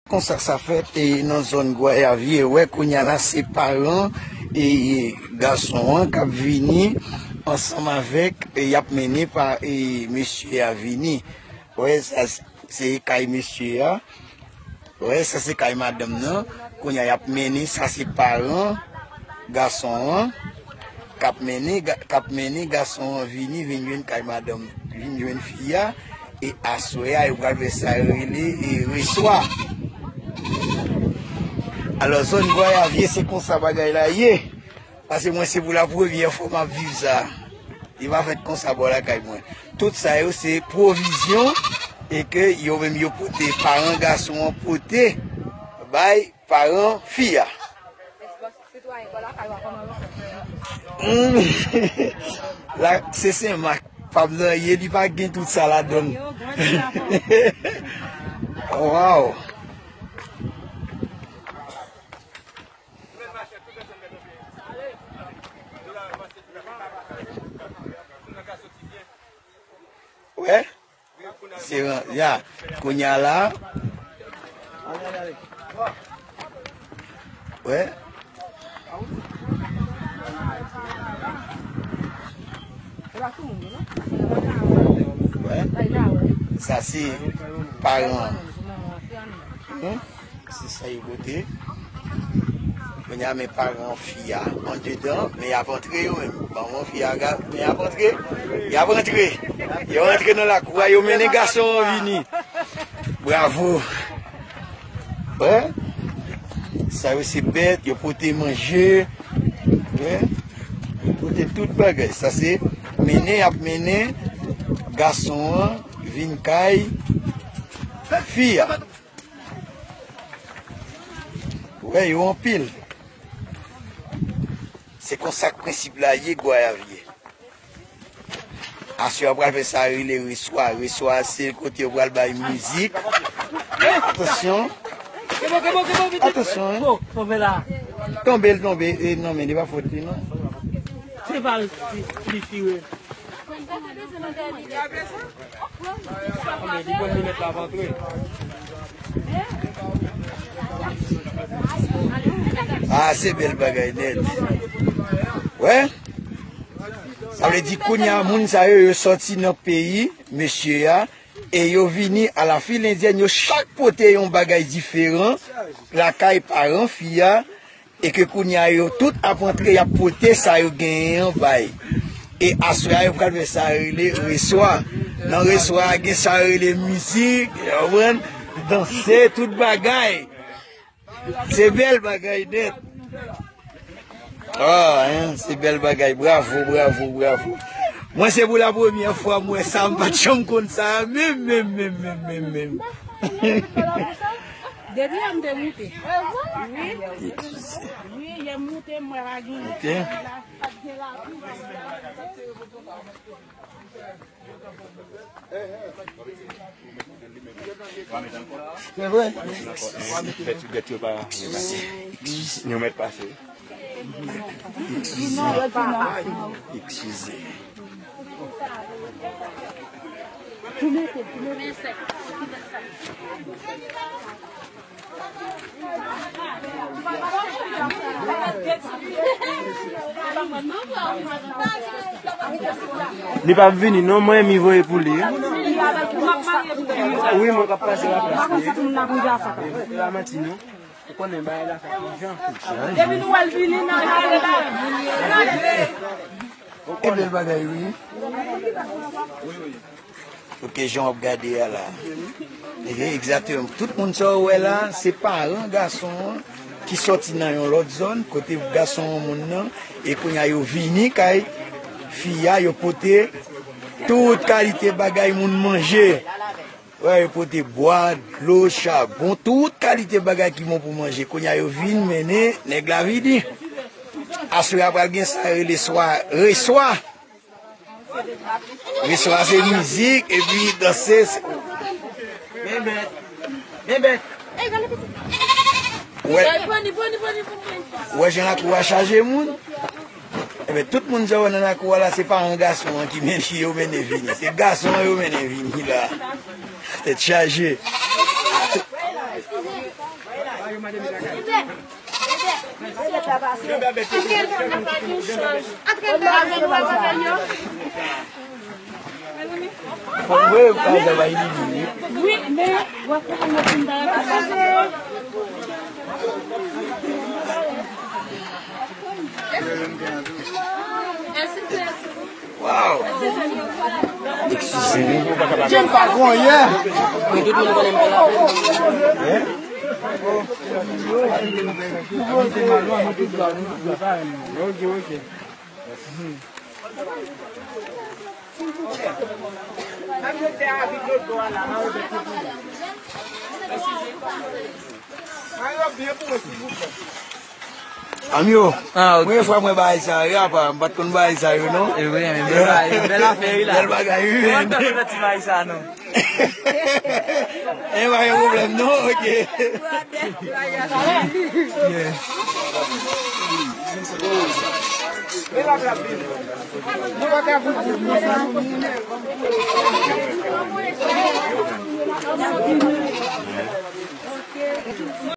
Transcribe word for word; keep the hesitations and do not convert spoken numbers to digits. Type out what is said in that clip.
Konsa sa fèt e nan zòn Gwayavye, wè kounye a la se paran e gason an k ap vini ansanm avèk, e y ap mennen pa e mesye a vini. Wè sa se kay mesye a. Wè sa se kay madanm nan. Kounye a y ap mennen, sa se paran gason an k ap mennen, ga- k ap mennen gason an vini, vin jwenn kay madanm, vin jwenn fi a. E aswè a, yo pral fè sa yo rele e reswa. Alò, zòn Gwayavye, se konsa bagay la ye. Paske mwen, se pou la premyè fwa m ap viv sa. Li pa fèt konsa bò lakay mwen. Tout sa yo, se pwovizyon e ke yo menm yo pote, paran gason an pote bay paran fi a. Hmm. La, se Senmak. Pam nan ye, li pa gen tout sa ladann. Waw. Wè? Se ran- ya. Kounye a la. Wè. Wè. Sa se paran. Hmm? Se sa yo pote. Kounye a, men paran fi a andedan, men y ap antre yo menm. Manman fi a, ga- men y ap antre. Y ap antre. Yo antre nan lakou a, yo mennen gason an vini. Bravo. Wè. Sa yo se bèt, yo pote manje. Wè. Yo pote tout bagay. Sa se mennen y ap mennen gason an vin kay fi a. Wè, yo anpil. Se konsa k prensip la ye, Gwayavye. Aswè a pral fè sa rele reswa. Reswa se kote yo pral bay mizik. Atansyon. Atansyon, hein. Tonbe l tonbe, e, non, men li pa fòt li, non. Se pa li, li tire. Ah, se bèl bagay nèt. Wè. Sa vle di kounye a moun sa yo, yo sòti nan peyi mesye a, e yo vini a la fil endyèn, yo chak pote yon bagay diferan lakay paran fi a. E ke kounye a yo tout ap antre, y ap pote sa yo genyen an bay. E aswè a, yo pral fè sa yo rele reswa. Nan reswa a, gen sa yo rele mizik, yo konprann, danse, tout bagay. Se bèl bagay nèt. Ah, hein, se bèl bagay. Bravo, bravo, bravo. Mwen, se pou la premyè fwa m wè sa, m pa t janm konn sa menm, menm, menm, menm, menm, menm. Depi yè m te moute. Wi. Wi, yè m moute, m wè pa gen. Ok. Se vre? Fè ti bèt yo pa. Nou mèt pase. Eskize. Li p ap vini non, mwen mi voye pou li. Wi, mwen k ap pase la plas li. Li pa manti non. Ou konnen bagay la sa ki jan. Depi nou wè l vini nan kare la. E bèl bagay wi. Ok, jan w ap gade a la. Ehe, egzakteman. Tout moun sa w wè la, se paran gason an ki sòti nan yon lòt zòn, kote gason an moun nan, e kounye a yo vini kay fi a, yo pote tout kalite bagay moun manje. Wè, yo pote bwa, dlo, chabon, tout kalite bagay ki bon pou manje. Kounye a yo vin mennen nèg la vini. Aswè a pral gen sa yo rele swa, reswa. Reswa se mizik, epi danse. Men bèt. Men bèt. Wè, wè jan lakou a chaje moun. Enben, tout moun sa w wè nan lakou a la, se paran gason an ki mennen yo mennen vini. Se gason an yo mennen vini la. Tèt chaje. Wow. Eskize m. Jem pa konyen. Ok, ok. Amyo, ah, ok. Premye fwa mwen bagay sa yo, apa, m pa t konn bagay sa yo, non. E wi, men bèl bagay, bèl afè, wi, la. Bèl bagay, wi, men. Mwen pa konn ti bagay sa, non. E pa gen pwoblèm, non, ok. Yeah.